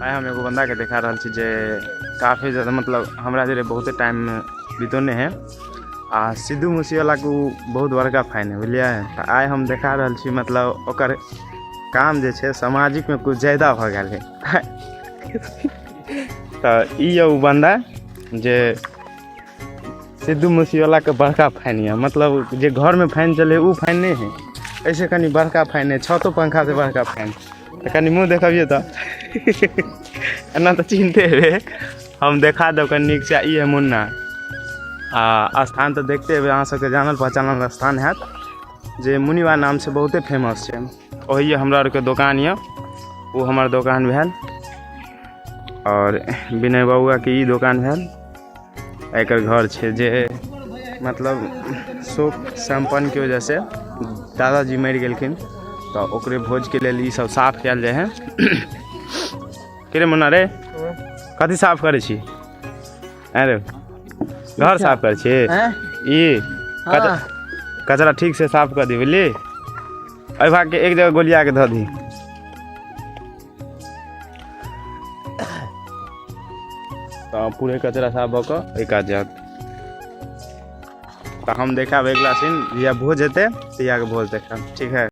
आइ हम एगो बन्दाके देखा रहल छी जे काफी ज्यादा मतलब हमरा जे बहुते टाइम बितौने है आ सिद्धू मूसेवालाके ओ बहुत बड़का फैन है, बुझलियै। तऽ आइ हम देखा रहल छी मतलब ओकर काम जे छै सामाजिकमे किछु ज्यादा भऽ गेल है। तऽ ई यऽ ओ बन्दा जे सिद्धू मूसेवालाके बड़का फैन यऽ, मतलब जे घरमे फैन चलै ओ फैन नहि है, एहिसँ कनि बड़का फैन है, छतो पंखासँ बड़का फैन। तऽ कनि मुँह देखबियै तऽ एना तऽ चिन्हते हेबै, हम देखा देब कनि नीकसँ। ई है मुन्ना आ स्थान तऽ देखते हेबै अहाँ सबके, जानल पहचानल स्थान हैत जे मुनिवा नामसँ बहुते फेमस छै। ओहिए हमरा आरके दोकान यऽ, ओ हमर दोकान भेल आओर विनय बबुआके ई दोकान भेल। एकर घर छै जे मतलब शोक सम्पन्नके वजहसँ दादाजी मरि गेलखिन, तऽ ओकरे भोजके लेल ई सब साफ कयल जाइ है। के रे मुन्ना रे, कथी साफ करै छी? अरे घर साफ करै छी? ई कचरा ठीक से साफ कऽ दी, बुझली? एहि भागके एक जगह गोलिया के धऽ दी। तऽ पूरे कचरा साफ भऽ कऽ एहि काज जायत। तऽ हम देखायब अगिला सीन, जहिया भोज हेतै तहियाके भोज देखायब, ठीक है?